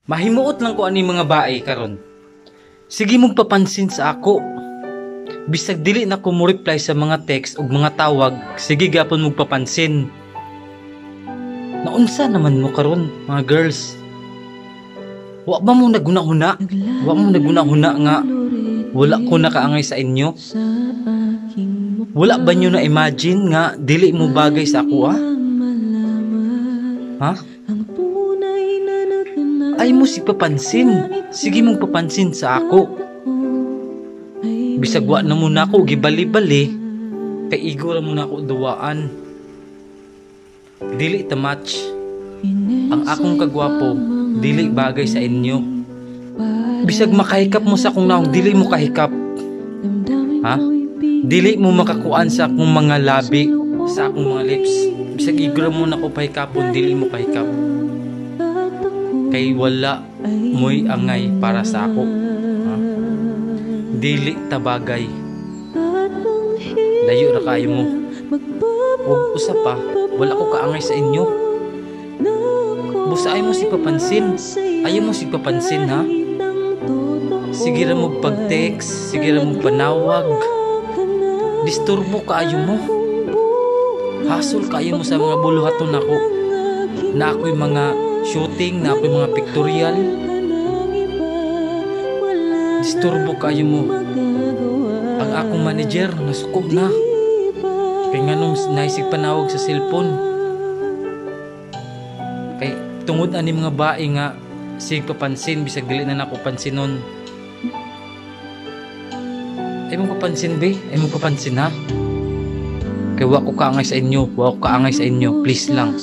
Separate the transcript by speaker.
Speaker 1: Mahimuot lang ko ani mga bae karon. Sige mong papansin sa ako. Bisag dili na ko mo reply sa mga text ug mga tawag, sige gapon mong papansin. Naunsa naman mo karon, mga girls? Wa ba mo naguna-huna? Wa mo naguna-huna nga wala ko nakaangay sa inyo? Wala ba nyo na imagine nga dili mo bagay sa ako, ah? Ha? Ay mo si papansin. Sige mong papansin sa ako. Bisag wa na mo na ako gibali-bali, kay igo ra mo na ako duwaan. Dili ta match. Ang akong kagwapo, dili bagay sa inyo. Bisag makahikap mo sa akong naong, dili mo kahikap. Ha? Dili mo makakuan sa akong mga labi, sa akong mga lips. Bisag igo ra mo na ako pahikapon, dili mo kahikap. Kay wala mo'y angay para sa ako. Ha? Dili ta bagay. Layo ra kayo mo. Ug usa pa, wala ko kaangay sa inyo. Busa ay mo si papansin. Ayaw mo si papansin, ha? Sige ra mo pag-text, sige ra mo panawag. Disturbo kaayo mo. Hasol kaayo mo sa mga buluhaton nako. Na ako'y mga shooting, na ako'y mga pictorial. Disturbo kaayo mo. Ang akong manager nasuko na. Kay nganong naisig panawag sa cellphone. Kay tungod ani mga bae nga sig papansin bisag dili na nako pansinon. Ay mo papansin be, ay mo papansin, ha. Kay wa ko kaangay sa inyo, wa ko kaangay sa inyo, please lang.